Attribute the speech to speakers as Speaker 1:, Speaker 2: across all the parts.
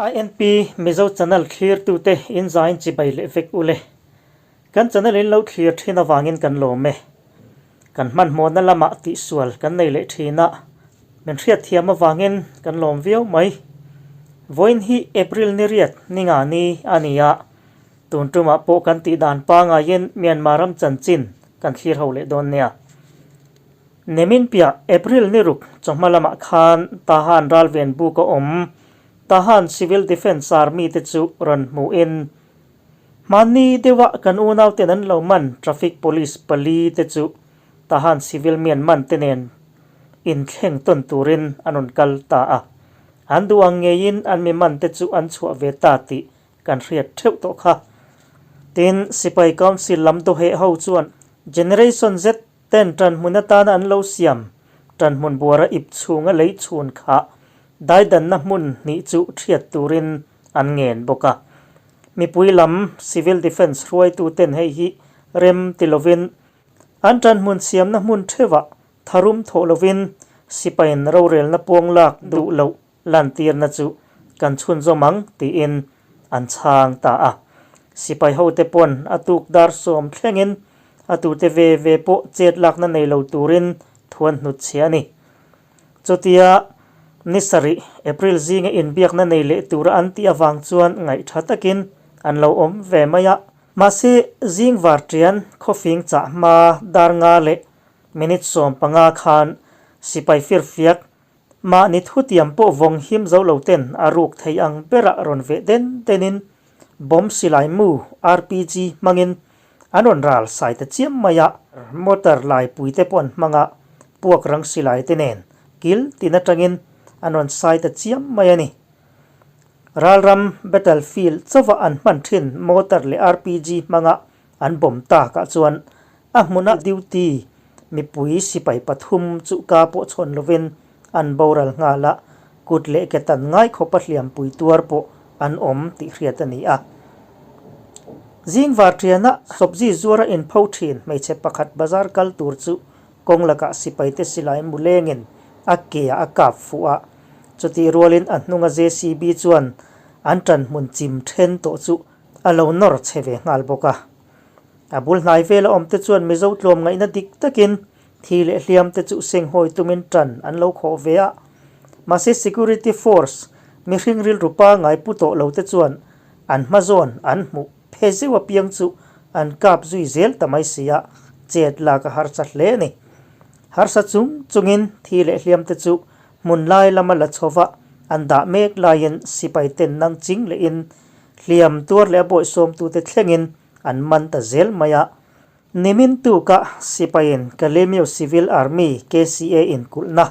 Speaker 1: INP Mizo channel thlirtute in zain chibai leh vek ule. Kan channel in lo thlir thin avangin kan lawm e. Kan hmanhmawhna lamah tihsual kan nei leh thin a, min hriatthiam avangin kan lawm viau mai. Vawiin hi April ni riat ni nga ni a ni a, tun tumah pawh kan tih dan pangaiin Myanmar ram chanchin kan thlir ho leh dawn nia. Nimin piah April ni ruk chawhma lamah khan Tahan ralven buk a awm Tahan Civil Defence Army te chu rawn hmuhin hmanni deuha kan unauten an lo man Traffic Police pali te chu Tahan Civil mian man te nen inthleng tawn turin an rawn kal ta a. An duh ang ngeiin an mi man te chu an chhuah ve ta tih kan hriat theuh tawh kha. Tin, Sipai Council lam dawheh ho chuan Generation Z Ten ṭanhmun atana an lo siam, ṭanhmun buara ip chhunga lei chhun khah daidanna hmun hnih chu ṭhiat turin an ngen bawk a. Mipui lam Civil Defence hruaituten hei hi rem ti lovin an ṭanhmun siamna hmun ṭheuhah tharum thawh lovin sipaiin rorelna puang lak duh loh lantirna chu kan chhunzawm ang tiin an chhang ta a. Sipai hote pawn a tuk dar sawm thlengin a tute ve ve pawh chet lakna nei lo turin thu an hnut chhe a ni. Chutia ni sarih April zinga inbiakna nei leh tura an tih avang chuan ngaihtha takin an lo awm ve mai a. Mahse, zing varṭian khawfing chah hma dar nga leh minute 15 khan sipai firfiak Mahni thutiam pawh vawng him zo lo ten a ruk thei ang berah rawn veh den denin bomb silai mu, RPG, hmangin an rawn ral sai ta chiam mai a. Motor laipui te pawh an hmang a, puak rang silai te nen kil tin atangin an rawn sai ta chiam mai a ni. Ralram battlefield chauha an hman thin motor leh RPG hmanga an bomb takah chuan A hmuna duty mipui sipai pathum chu ka pawh chhawn lovin an boral nghal a, kut leh ke tan ngai khawpa hliampui tuar pawh an awm tih hriat a ni a. Zing varṭiana sawpzi zuara inpho ṭhin hmeichhe pakhat bazar kal tur chu kawng lakah sipaite silai mu lengin a ke ah a kap fuh a, chutih rualin a hnunga JCB chuan an ṭanhmun chim ṭhen tawh chu a lo nawr chhe ve nghal bawk a. A bul hnai vela awmte chuan Mizo tlawmngaihna dik takin thi leh hliamte chu senghawi tumin tan an lo khawh ve a. Mahse Security Force mihring rilru pangai pu tawh lote chuan an hmazawn an hmuh phe zeuh apiang chu an kap zui zel ta mai si a, chet lak a harsa hle a ni. Harsa chung chungin thi leh hliamte chu hmun lai lama la chhova an dah mek laiin sipai ten nang ching lehin hliam tuar leh a bawihsawmtute thlengin an man ta zel mai a. Nimin tuka sipaiin Kalemyo Civil Army, KCA, inkulhna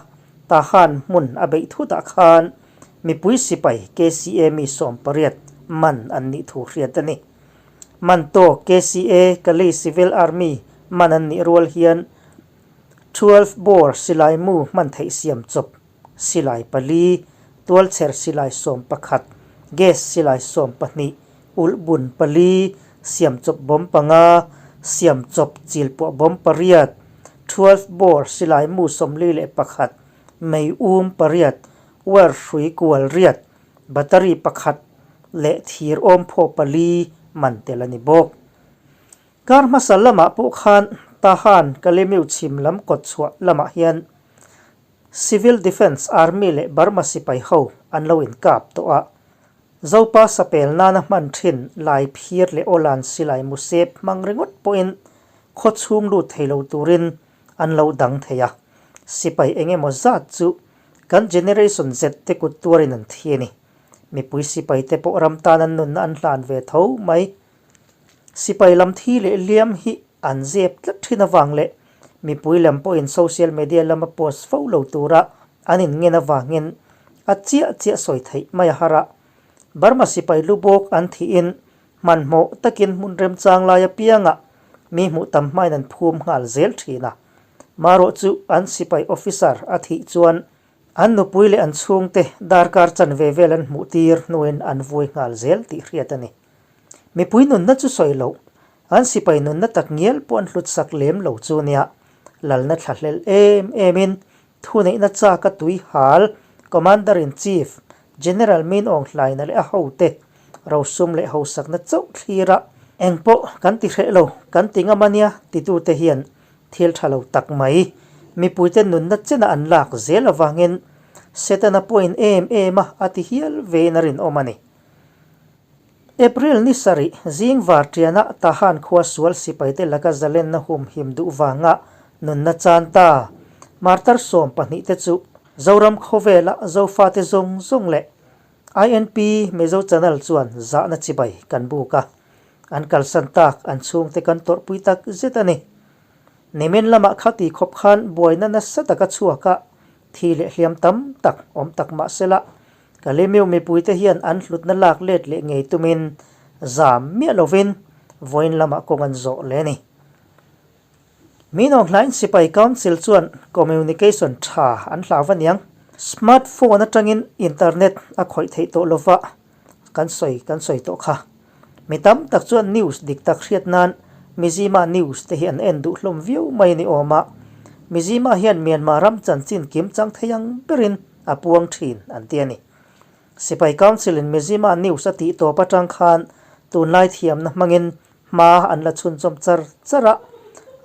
Speaker 1: Tahan hmun a beih thutah khan mipui sipai KCA mi 18 man an nih thu hriat a ni. Man tawk KCA, Kalay Civil Army, man an nih rual hian 12 bore silai mu hman theih siam chawp silai pali, tualchher silai 11, gas silai 12, ulhbun pali, siamchawp bawm panga, siamchawp chilpuah bawm pariat, 12 bore silai mu 41, mei um pariat, wire hrui kual riat, battery pakhat leh thir awmphaw pali man tel a ni bawk. Kar hmasa lamah pawh khan Tahan Kalemiu chhim lam kawtchhuah lamah hian Civil Defence Army leh Burma sipai ho an lo inkap tawh a, Zopa sapel nana hman thin lai phir leh awlan silai musep hmang ringawt pawhin khaw chhung lut thei lo turin an lo dang thei a, sipai eng emaw zat chu kan Generation Z te kut tuarin an thi a ni. Mipui sipai te pawh ram tan an nunna an hlan ve tho mai. Sipai lam thi leh liam hi an zep tlat thin avang leh mipui lam pawhin social media lama post fo lo tura an inngen avangin a chiah chiah sawi theih mai a har a. Burma sipai lu bawk an thihin hmanhmawh takin hmun remchang lai apiangah mi hmuh tam hmain an phum nghal zel thin a. Marawh chu an sipai officer a thih chuan An nupui leh an chhungte darkar chanve vel an hmuh tir hnuin an vui nghal zel tih hriat a ni. Mipui nunna chu sawi loh, an sipai nunna tak ngial pawh an hlut sak lem lo chu nia. Lalna thla hlel em emin thuneihna chak a tui hal Commander-in-Chief General Min Aung Hlaina leh a hote rosum leh hausakna chauh thlir a, engpawh kan ti hreh lo, kan ti ngam a nia titute hian thil tha lo tak mai mipuite nunna chena an lak zel avangin Setana pawhin em em a a ti hial vein a rinawm a ni. April ni sarih zing varṭianah Tahan khua sual sipaite laka zalenna humhim duh vanga nunna chan ta martar 12 te chu Zoram khawvela Zofate zawng zawng leh INP Mizo Channel chuan zahna chibai kan buk a, an kalsan tak an chhungte kan tawrhpui tak zet a ni. Nimin lamah khati khawp khan buaina nasa taka chhuak a, thi leh hliam tam tak awm tak mah sela, Kalemiu mipuite hian an hlutna lak let leh ngei tumin zam miah lovin vawiin lamah kawng an zawh leh a ni. Minawng hlain Sipai Council chuan communication tha an hlau a niang. Smart phone atangin internet a khawih theih tawh lova kan sawi kan sawi tawh kha. Mi tam tak chuan news dik tak hriat nan Mizima news te hi an en duh hlawm viau mai a ni awm a. Mizima hian Myanmar ram chanchin kim chang thei ang berin a puang thin an ti a ni. Sipai Council in Mizima news a tih tawp atang khan tunlai thiamna hmangin Hma an la chhunchawm char char a,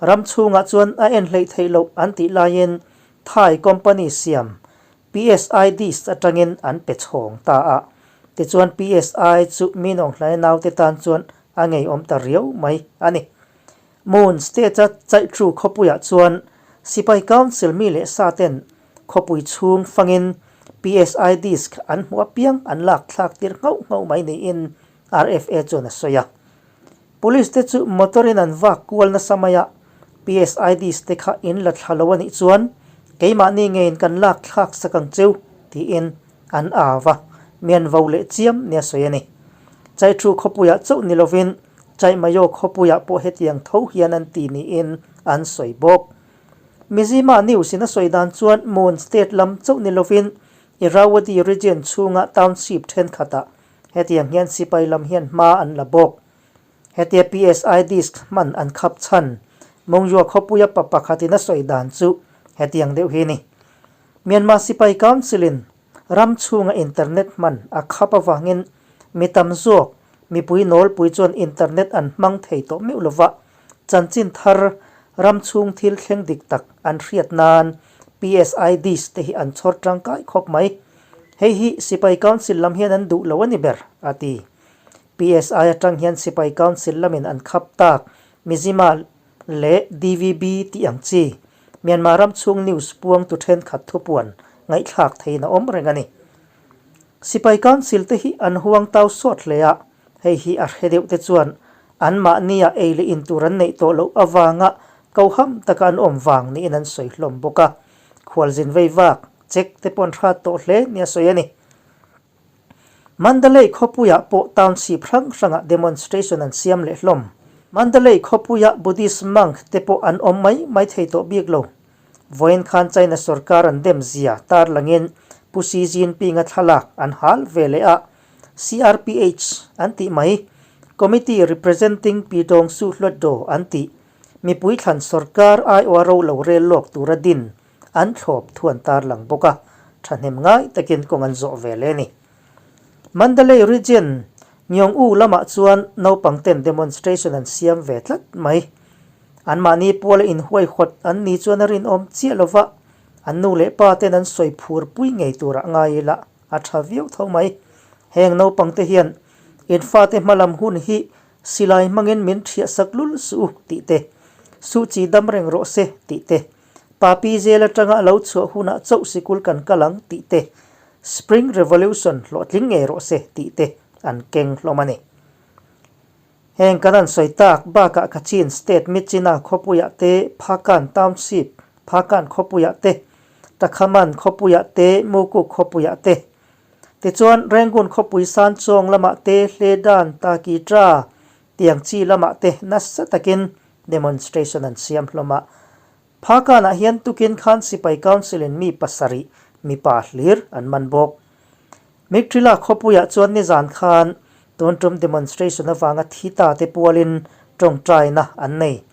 Speaker 1: ram chhungah chuan a en hleih theih loh an tih laiin Thai company siam PSI disc atangin an pe chhawng ta a. Tichuan PSI chu mi nawnghlai naute tan chuan a ngeiawm ta riau mai a ni. Moon State-a Chaihchu khawpuiah chuan Sipai Council mi leh sa ten khawpui chhung fangin PSI disc an hmuh apiang an lak thlak tir nghauh nghauh mai niin RFA chuan a sawi a. Police te chu motor in an vak kual nasa mai a, PSIDs te kha in la thla lo a nih chuan keimahni ngeiin kan lak thlak sak ang cheu tiin an au va, mi an vo leh chiam nia sawi a ni. Chaithu khawpuiah chauh ni lovin Chaihmayo khawpuiah pawh hetiang tho hian an ti niin an sawi bawk. Mizima News in a sawi dan chuan Mon State lam chauh ni lovin Irrawaddy region chhunga township thenkhatah Hetiang hian sipai lam hian hma an la bawk. Hetia PSI disc hman an khap chhan Mongyua khawpuia pa pakhatin a sawi dan chu hetiang deuh hi a ni. Myanmar Sipai Council-in ram chhunga internet hman a khap avangin mi tam zawk mipui nawlpui chuan internet an hmang thei tawh meuh lova, chanchin thar ram chhung thil thleng dik tak an hriat nan PSI disc te hi an chhawr tangkai khawp mai. Hei hi Sipai Council lam hian an duh lo a ni ber, a ti. PSI atang hian Sipai Council lamin an khap tak Mizzima leh DVB tih ang chi Myanmar ram chhung news puangtu thenkhat thupuan ngaihthlak theiin a awm reng a ni. Sipai Council te hi an huang tau sawt hle a, hei hi a hre deuh te chuan anmahnia ei leh in tur an neih tawh loh avanga koham taka an awm vang niin an sawi hlawm bawk a. Khualzin vei vak check te pawh an hrat tawh hle nia sawi a ni. Mandalay khawpuiah pawh township hrang hrangah demonstration an siam leh hlawm. Mandalay khawpuia Buddhist monk te pawh an awm mai mai thei tawh bik lo. Vawiin khan China sorkar an dem zia tarlangin Pu Xi Jinping-a thlalak an hal ve leh a, CRPH an tih mai, Committee Representing Pyidaungsu Hluatdaw an tih, mipui thlan sorkar aiawha ro lo rel lawk tura din an thlawp thu an tarlang bawk a, thahnem ngai takin kawng an zawh ve leh a ni. Mandalay Region, Nyong U lamah chuan naupang ten demonstration an siam ve tlat mai. Anmahni puala inhuaihawt an ni chuan a rinawm chiah lova, an nu leh pa ten an sawi phur pui ngei turah ngai ila a tha viau tho mai. Heng naupang te hian in fate hmalam hun hi Silai hmangin min ṭhiah sak lul suh u tih te, Suh chi dam reng rawh se tih te, Papi zel aṭanga a lo chhuah hunah chauh sikul kan kal ang tih te, Spring Revolution hlawhtling ngei rawh se tih te an keng hlawm a ni. Heng kan an sawi tak bakah Kachin State Myitkyina khawpuiah te, Phakan Township, Phakan khawpuiah te, Takhaman khawpuiah te, Mukuk khawpuiah te, Tichuan, Rangoon khawpui san chawng lamah te, Hledan, Taki Tra, tiang chi lamah te nasa takin demonstration an siam hlawm a. Phakanah hian tukin khan Sipai Council-in mi pasarih mipa hlir an man bawk. Miktrila khawpuiah chuan nizan khan tun tum demonstration avanga thi ta te pualin tawngtaina an nei.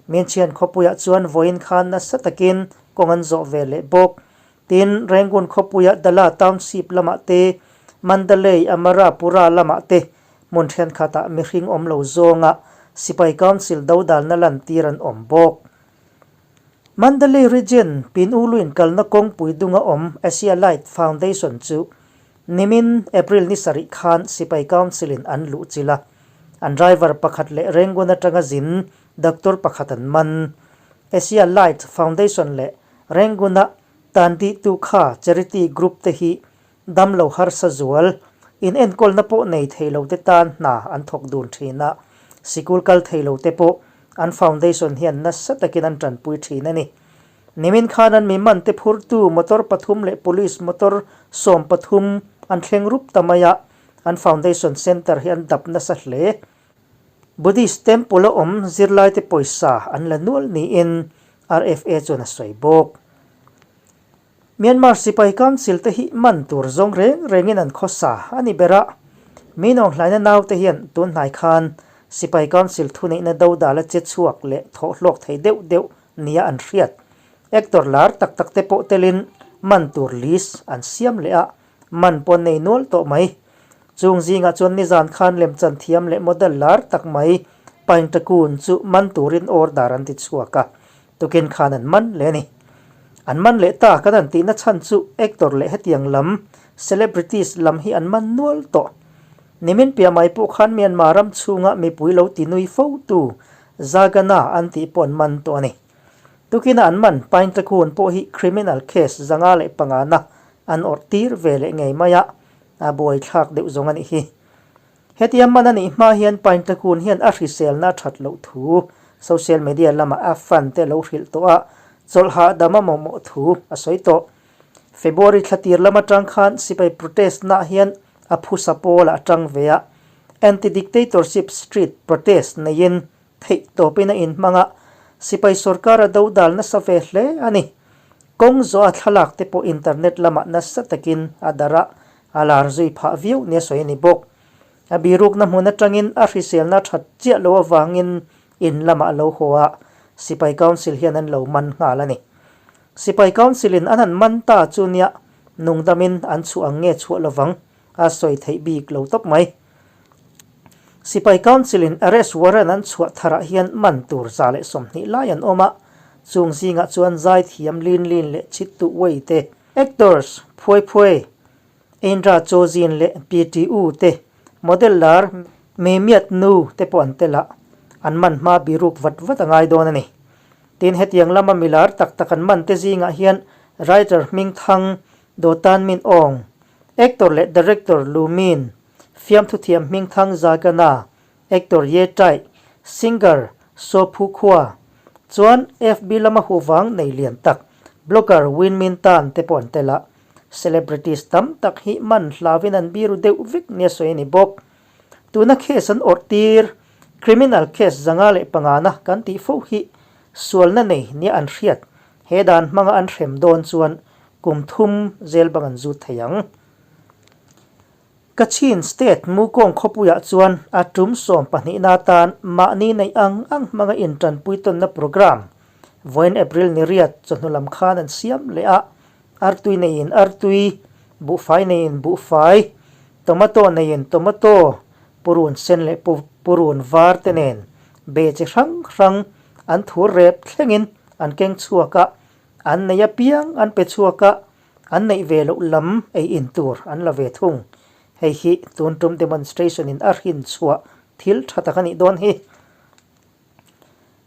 Speaker 1: Minchhian khawpuiah chuan vawiin khan nasa takin kawng an zawh ve leh bawk. Tin, Rangoon khawpuia Dala Township lamah te, Mandalay, Amarapura lamah te hmun thenkhatah mihring awm lo zawnga sipai council dodalna lantir an awm bawk. Mandalay Region Pinuluin kalna kawngpui dunga awm Asia Light Foundation chu nimin April ni sarih khan sipai council in an luhchilh a, an driver pakhat leh Rangoon atanga zin doctor pakhat an man. Asia Light Foundation leh Rangoon-a Tandi Tu Kha Charity Group te hi damlo harsa zual, inenkawlna pawh nei thei lo te tan hna an thawk dun thin a, sikul kal thei lo te pawh an foundation hian nasa takin an tanpui thin a ni. Nimin khan an mi man te phurtu motor pathum leh police motor 13 an thleng rup ta mai a, an foundation centre hi an dap nasa hle. Buddhist temple a awm zirlaite pawisa an la nual niin RFA chuan a sawi bawk. Myanmar sipai council te hi man tur zawng reng rengin an khawsa a ni ber a, Minawnghlaina naute hian tun hnai khan sipai council thuneihna dodala che chhuak leh thawhhlawk thei deuh deuh nia an hriat. Actor lar tak tak te pawh telin man tur list an siam leh a, man pawh an nei nual tawh mai. Chung zingah chuan nizan khan lemchan thiam leh model lar tak mai Paintakun chu man turin order an ti chhuak a, Tukin khan an man leh a ni. An man leh ta kan an tihna chhan chu actor leh hetiang lam celebrities lam hi an man nual tawh. Nimin piah mai pawh khan Myanmar ram chhunga mipui lo ti nui fo tu Zagana an tih pawh an man tawh a ni. Tukina an man Paintakun pawh hi criminal case 505 na an awrh tir ve leh ngei mai a, a buaithlak deuh zawng a nih hi. Hetia man a nih hma hian Paintakun hian a hriselna a that loh thu social media lamah a fan te lo hrilh tawh a, chawlh hahdam a mamawh thu a sawi tawh. February thla tir lam atang khan sipai protest nah hian a phusa pawl ah tang ve a, anti-dictatorship street protest neiin theih tawpin a inhmang a, sipai sorkar a dodal nasa ve hle a ni. Kawng zawh a thlalak te pawh internet lamah nasa takin a darh a, A lar zui phah viau nia sawi a ni bawk. A birukna hmun atangin a hriselna that chiah lo avangin in lamah a lo haw a, Sipai Council hian an lo man nghal a ni. Sipai Council in an han man ta chu nia nungdamin an chhuah ang nge chhuah lovang a sawi theih bik lo tawp mai. Sipai Council in arrest warrant an chhuah tharah hian man tur 120 lai an awm a, chung zingah chuan zaithiam Lin Lin leh Chittu Wei te, Actors Phuai Phuai, Indra Chozin leh PTU te, model lar Me Miat Nu te pawh an tel a, an man hma biruk vat vat a ngai dawn a ni. Tin, hetiang lama mi lar tak tak an man te zingah hian writer hming Thang, Do Tan Min Aung, actor leh director Lu Min, fiamthu thiam hming Thang Zagana, Actor Ye Ṭaih, singer Saw Phu Khua, chuan FB lama huvang nei lian tak blogger Win Min Tan te pawh an tel a, celebrities tam tak hi man hlauin an biru deuh vek nia sawi a ni bawk. Tuna case an awrh tir, criminal case 505 na kan tih fo hi sualna nei nia an hriat, he dan hmanga an hrem dawn chuan kum thum zel bang an zut thei ang. Kachin State Mukong khawpuiah chuan a tum 12 na atan mahni neih ang ang hmanga intanpui tawnna programme vawiin April ni riat chawhnu lam khan an siam leh a, artui neiin artui, buhfai neiin buhfai, tomato neiin tomato, purun sen leh purun var te nen be chi hrang hrang an thur rep thlengin an keng chhuak a, an nei apiang an pe chhuak a, An neih ve loh lam ei in tur an la ve thung. Hei hi tun tum demonstration in a hrin chhuah thil tha tak a nih dawn hi.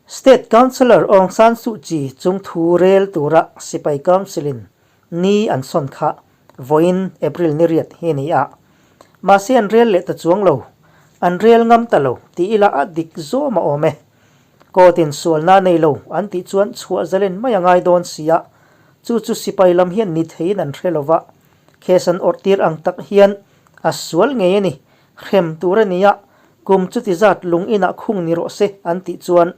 Speaker 1: State Councillor Aung San Suu Kyi chung thu rel tura Sipai Council in ni an sawn kha vawiin April ni riat hi a ni a. Mahse an rel leh ta chuang lo. An rel ngam ta lo tih ila a dik zawm a awm e. Court in sualna nei lo an tih chuan chhuah zalen mai a ngai dawn si a. Chu chu sipai lam hian ni theiin an hre lo va, case an awrh tir ang tak hian a sual ngei a ni, hrem tur a ni a, kum chuti zat lung inah khung ni rawh se an tih chuan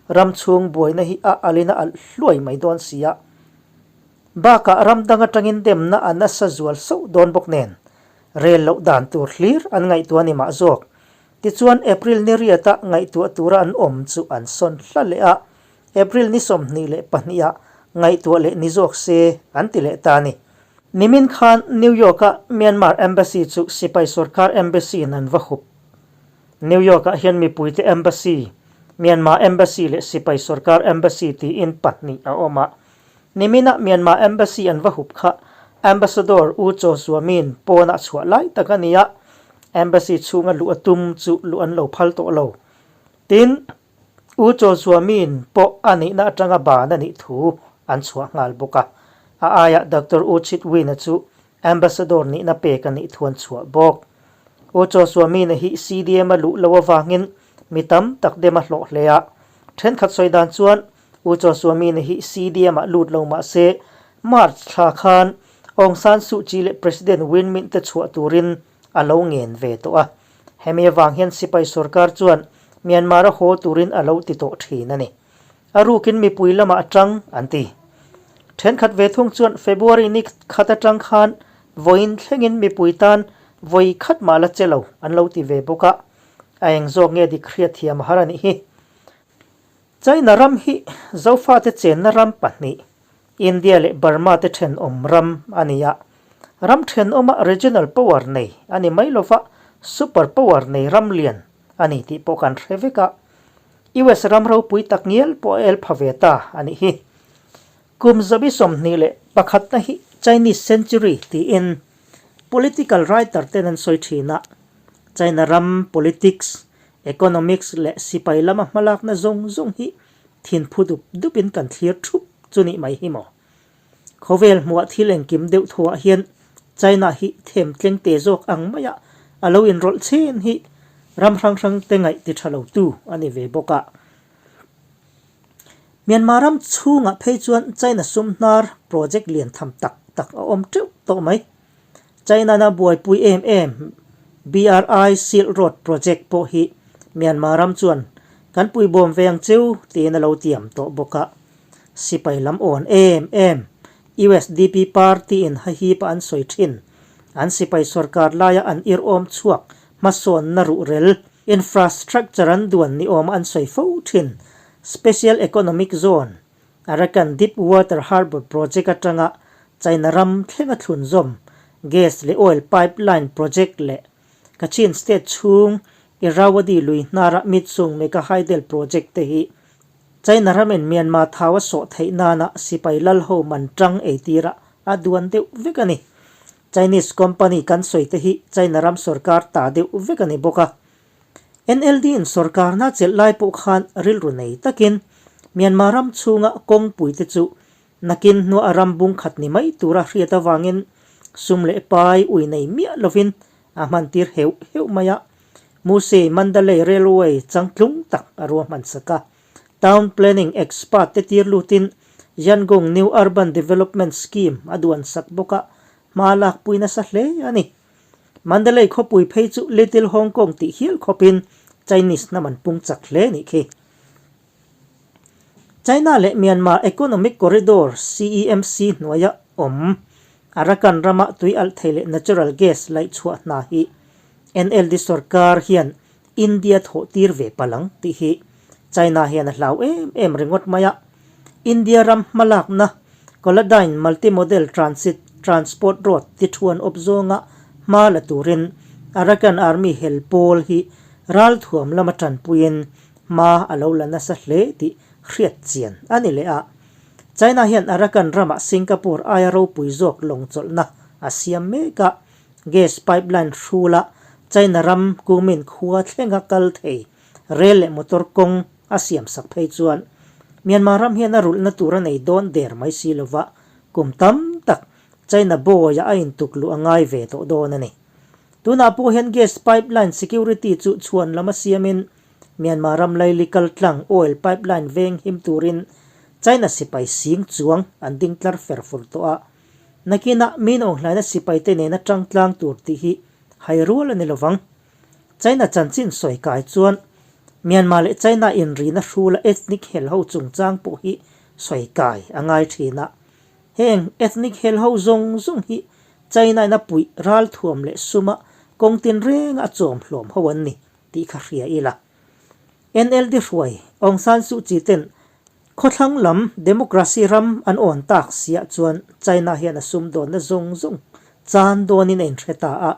Speaker 1: ram chhung buaina hi a alin a alh hluai mai dawn si a. Bakah ram dang atangin demna a nasa zual sauh dawn bawk nen, rel loh dan tur hlir an ngaihtuah a ni mah zawk. Tichuan April ni riata ngaihtuah tura an awm chu an sawn hla leh a, April ni 22 ah ngaihtuah leh ni zawk se an ti leh ta a ni. Nimin khan New York-a Myanmar Embassy chu sipai sorkar embassy-in an va hup. New York-ah hian mipuite embassy, Myanmar Embassy leh sipai sorkar embassy tiin pahnih a awm a. Nimina Myanmar Embassy an va hup kha Ambassador U Chaw Zuamin pawnah chhuah lai tak a ni a, Embassy chhunga luh a tum chu luh an lo phal tawh lo. Tin, U Chaw Zuamin pawh a nihna atanga ban a nih thu an chhuah nghal bawk a. A aiah Doctor U Chit Win-a chu Ambassador nihna pek a nih thu an chhuah bawk. U Chaw Zuamin-a hi CDM a luh loh avangin mi tam tak dem a hlawh hle a. Thenkhat sawi dan chuan U Chaw Zuamin-a hi CDM ah lut lo mah se March thla khan Aung San Suu Kyi leh President Win Myint te chhuah turin a lo ngen ve tawh a. Hemi avang hian sipai sorkar chuan Myanmar a haw turin a lo ti tawh thin a ni. A rukin mipui lamah a tang an ti. Thenkhat ve thung chuan February ni khat atang khan vawiin thlengin mipui tan vawi khat mah la che lo an lo ti ve bawk a. A eng zawk nge dik hriat thiam a har a nih hi. China ram hi Zofate chenna ram pahnih, India leh Burma te thenawm ram a ni a. Ram thenawma regional power nei a ni mai lova, super power nei ram lian a ni tih pawh kan hre vek a. US ram ropui tak ngial pawh a el pha ve ta a nih hi. Kum zabi 21 na hi Chinese century tiin political writer ten an sawi thin a. China ram politics, economics leh sipai lama hmalakna zawng zawng hi thinphu dup dupin kan thlir thup chu nih mai hi maw? Khawvel hmuah thil engkim deuh thuah hian China hi them tleng te zawk ang maia a lo inrawlh chhen hi ram hrang hrang te ngaih ti tha lo tu a ni ve bawk a. Myanmar ram chhungah phei chuan China sum hnar project lian tham tak tak a awm teuh tawh mai. China-na buaipui em em BRI Silk Road project pawh hi Myanmar ram chuan kan puibawm ve ang cheu tiin a lo tiam tawh bawk a. Sipai lam awn em em usdp party-in hahipa an sawi thin. An sipai sorkar laia an irhawm chhuak hmasawnna ruhrel, infrastructure an duan ni awma an sawi fo thin Special Economic Zone, Arakan Deep Water Harbour Project atanga China ram thlenga thlunzawm gas leh oil pipeline project leh Kachin State chhung Irrawaddy lui hnara Mitsung Mega Hydel Project te hi China ramin Myanmar thau a sawh theih nana sipai lal ho man tang ei tirah a duan deuh vek a ni. Chinese company kan sawi te hi China ram sorkar ta deuh vek a ni bawk a. NLD in sorkarna chelh lai pawh khan rilru nei takin Myanmar ram chhunga kawngpui te chu nakin hnuah a ram bung khat ni mai tura hriat avangin sum leh pai ui nei miah lovin a hman tir heuh heuh mai a. Muse Mandalay Railway changtlung tak a ruahman sak a. Town Planning Expert te tir lutin Yangon New Urban Development Scheme a duan sak bawk a, hma lakpui nasa hle a ni. Mandalay khawpui phei chu Little Hong Kong tih hial khawpin Chinese hnam an pung chak hle nih khi. China leh Myanmar Economic Corridor, CEMC, hnuaia awm Arakan rama tui alh thei leh natural gas laih chhuah hna hi NLD sorkar hian India thawh tir ve palh ang tih hi China hian a hlau em em ringawt mai a. India ram hmalakna Koladyne Multimodal Transit Transport Road ti thuan awp zawnga hma la turin Arakan Army hel pawl hi ralthuam lama tanpuiin hma a lo la nasa hle tih hriat chian a ni leh a. China hian Arakan ramah Singapore aia ropui zawk lawng chawlhna a siam mek a, gas pipeline hrula China ram kumin khua thlenga kal thei rel leh motor kawng a siam sak phei chuan Myanmar ram hian a rulhna tur a nei dawn der mai si lova kum tam tak China bawiah a intuk luh a ngai ve tawh dawn a ni. Tunah pawh hian gas pipeline security chu chhuan lama siamin Myanmar ram laili kal tlang oil pipeline veng him turin China sipai sing chuang an ding tlar fer fur tawh a. Nakinah min awnghlaina sipaite nena tang tlang tur tih hi hai rual a ni lovang. China chanchin sawi kai chuan Myanmar leh China inrina hrula ethnic hel ho chungchang pawh hi sawi kai a ngai thin a. Heng ethnic hel ho zawng zawng hi China in a puih ralthuam leh suma kawng tinrenga a chawm hlawm ho an ni tih kha hria ila. NLD hruai Aung San Suu Kyi ten. Khawthlang lam democracy ram an awn tak siah chuan China hian a sumdawnna zawng zawng chan dawnin a inhre ta a.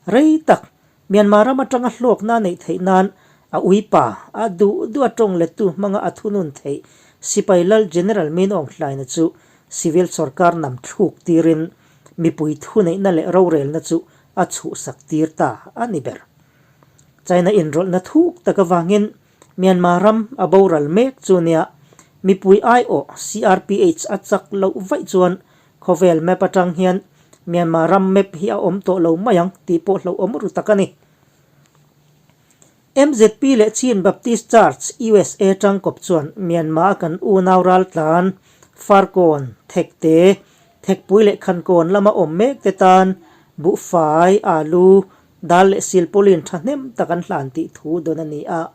Speaker 1: Rei tak Myanmar ram atanga hlawkna a neih theih nan a uipa, a duh duh a tawng lettu hmanga a thunun theih sipai lal General Min Aung Hlaina chu civil sorkar nam thluk tirin mipui thuneihna leh rorelna chu a chhuhsak tir ta a ni ber. China inrawlhna thuk tak avangin Myanmar ram a boral mek chu nia mipui aiawh CRPH a chak loh vaih chuan khawvel map atang hian Myanmar ram map hi a awm tawh lo mai ang tih pawh hlauhawm ru tak a ni. MZP leh Chin Baptist Church USA tangkawp chuan Myanmar a kan unau raltlan Farkawn, Thekte, Thekpui leh Khankawn lama awm mek te tan buhfai, alu, Dal leh silpawlin thahnem tak an hlan tih thu dawn a ni a.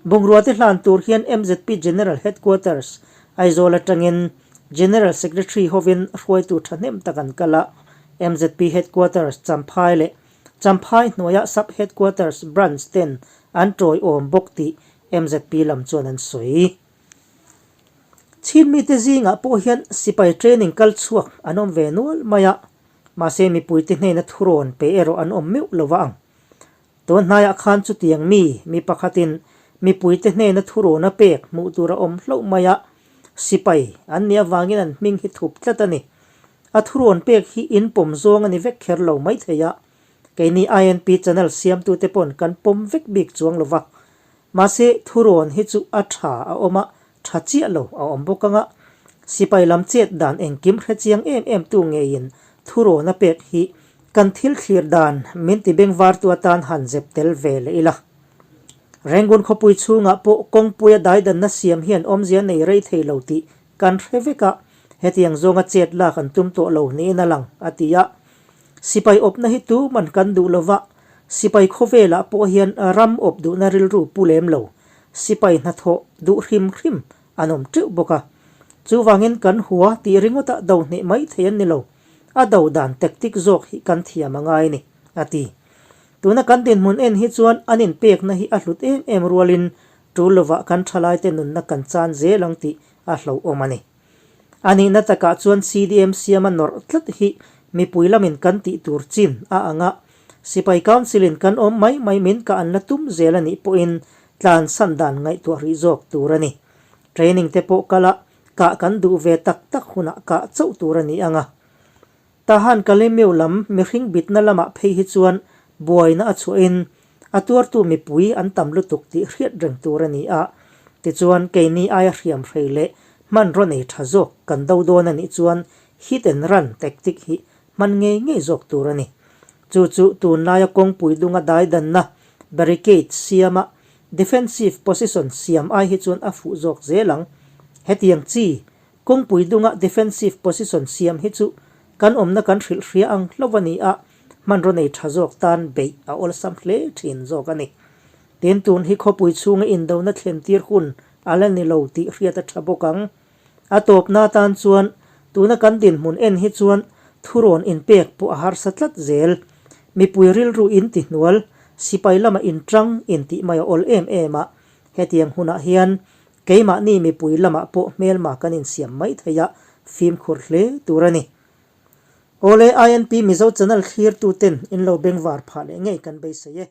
Speaker 1: Bungrua te hlan tur hian MZP General Headquarters, Aizawl atangin General Secretary hovin hruaitu thahnem tak an kal a. MZP Headquarters, Champhai leh Champhai hnuaia Sub Headquarters Branch ten an tawiawm bawk tih MZP lam chuan an sawi. Chhin mite zingah pawh hian sipai training kal chhuak an awm ve nual mai a. Mahse mipuite hnena thurawn pe erawh an awm meuh lo va ang. Tun hnaiah khan chutiang mi, mi pakhatin mipuite hnena thurawn a pek hmuh tur a awm hlauh mai a, sipai an nih avangin an hming hi thup tlat a ni. A thurawn pek hi in pawm zawng a ni vek kher lo maithei a, keini INP channel siamtute pawn kan pawm vek bik chuang lo va. Mahse, thurawn hi chu a tha a awm a, tha chiah lo a awm bawk ang a. Sipai lam chet dan engkim hre chiang em em tu ngeiin thurawn a pek hi kan thil thlir dan min ti bengvartu atan han zep tel ve leh ila. Rangoon khawpui chhungah pawh kawngpuia daidanna siam hian awmzia nei rei thei lo tih kan hre vek a, hetiang zawnga chet lak an tum tawh lo niin a lang, a ti a. Sipai awpna hi tuman kan duh lova, sipai khawvelah pawh hian ram awp duhna rilru pu lem lo, sipai hnathawh duh hrim hrim an awm teuh bawk a. Chuvangin kan hua tih ringawta do hneh mai thei an ni lo, a do dan tactic zawk hi kan thiam a ngai a ni, a ti. Tuna kan dinhmun en hi chuan an inpekna hi a hlut em em rualin tul lovah kan thalaite nunna kan chan zel ang tih a hlauhawm a ni. A nihna takah chuan CDM siama nawrh tlat hi mipui lamin kan tih tur chin a ang a, Sipai Council-in kan awm mai mai min kah an la tum zel a nih pawhin tlansan dan ngaihtuah rih zawk tur a ni. Training te pawh kal a, kah kan duh ve tak tak hunah kah chauh tur a ni ang a. Tahan Kalemeu lam mihring bitna lamah phei hi chuan buaina a chhuahin a tuartu mipui an tam lutuk tih hriat reng tur a ni a. Tichuan, keini aia hriam hrei leh hmanraw nei tha zawk kan do dawn a nih chuan hit and run tactic hi hman ngei ngei zawk tur a ni. Chu chu tunlaia kawngpui dunga daidanna, barricade, siama defensive position siam ai hi chuan a fuh zawk zel ang. Hetiang chi Kawngpui dunga defensive position siam hi chu kan awmna kan hrilh hria ang hlauh a ni a, hmanraw nei tha zawk tan beih a awlsam hle thin zawk a ni. Tin, tun hi khawpui chhunga indona thlen tir hun a la ni lo tih hriat a tha bawk ang. A tawpna atan chuan tuna kan dinhmun en hi chuan thurawn inpek pawh a harsa tlat zel. Mipui rilru in ti hnual, sipai lama inṭang intih mai a awl em em a, hetiang hunah hian Keimahni mipui lamah pawh hmelma kan insiam mai thei a, fimkhur hle tur a ni. Awle INP Mizo channel thlirtu ten in lo bengvar phah leh ngei kan beisei e.